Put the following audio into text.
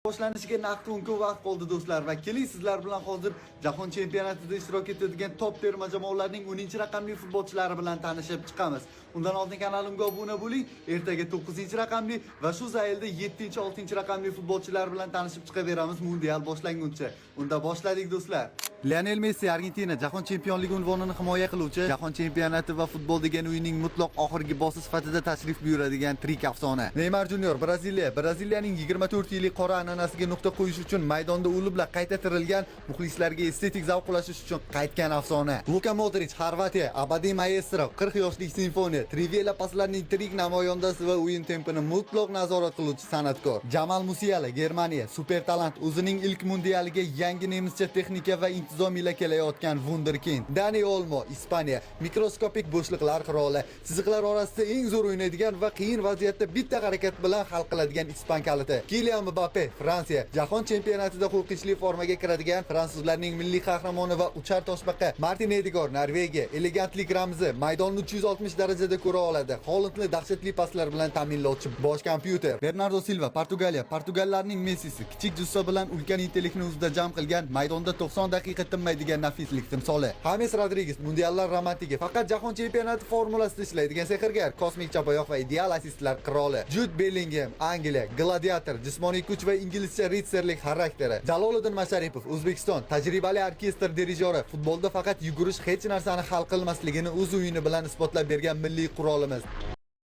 Boshlanishiga naqd 10 kun vaqt qoldi, do'stlar, va keling, sizlar bilan hozir Jahon chempionatida ishtirok etadigan top terma jamoalarning 10 raqamli futbolchilari bilan tanishib chiqamiz. Undan oldin kanalimga obuna bo'ling. Ertaga 9 raqamli va shu zaylda 7, 6 raqamli futbolchilar bilan tanishib chiqaveramiz mundial boshlanguncha. Unda boshladik, do'stlar. Lionel Messi, Argentina, jahon chempionligi unvonini himoya qiluvchi, jahon chempionati va futbol degan o'yinning mutlaq oxirgi bossi sifatida tashrif buyuradigan tirik afsona. Neymar Junior, Braziliya, Braziliyaning 24 yillik qora an'anasiga nuqta qo'yish uchun maydonda o'libla qayta tirilgan, muxlislarga estetik zavq ulashish uchun qaytgan afsona. Luka Modric, Xorvatiya, abadiy maestro, 40 yoshlik simfoniya, trivela paslarning tirik namoyandasi va o'yin tempini mutlaq nazorat qiluvchi san'atkor. Jamal Musiala, Germaniya, super talant, o'zining ilk mundialiga yangi nemischa texnika va intizom ila kelayotgan wunderkind. Dani Olmo, Ispaniya, mikroskopik bo'shliqlar qiroli, chiziqlar orasida eng zo'r o'ynaydigan va qiyin vaziyatda bitta harakat bilan hal qiladigan ispan kaliti. Kilian Mbappe, Fransiya, jahon chempionatida qo'rqinchli formaga kiradigan fransuzlarning milliy qahramoni va uchar toshbaqa. Martin Edegor, Norvegiya, elegantlik ramzi, maydonni 360 darajada ko'ra oladi. Holandni dahshatli paslar bilan ta'minlovchi bosh kompyuter. Bernardo Silva, Portugaliya, portugallarning Messisi, kichik jussa bilan ulkan intellektni o'zida jam qilgan, maydonda 90 daqiqa tinmaydigan nafislik timsoli. James Rodriguez, mundiallar romantigi, faqat jahon chempionati formulasida ishlaydigan sehrgar, kosmik chapayoq va ideal asistlar qiroli. Jud Bellingem, Angliya, gladiator, jismoniy kuch va inglizcha ritsarlik xarakteri. Jaloliddin Masharipov, O'zbekiston, tajribali orkestr dirijori, futbolda faqat yugurish hech narsani hal qilmasligini o'z o'yini bilan isbotlab bergan milliy qurolimiz.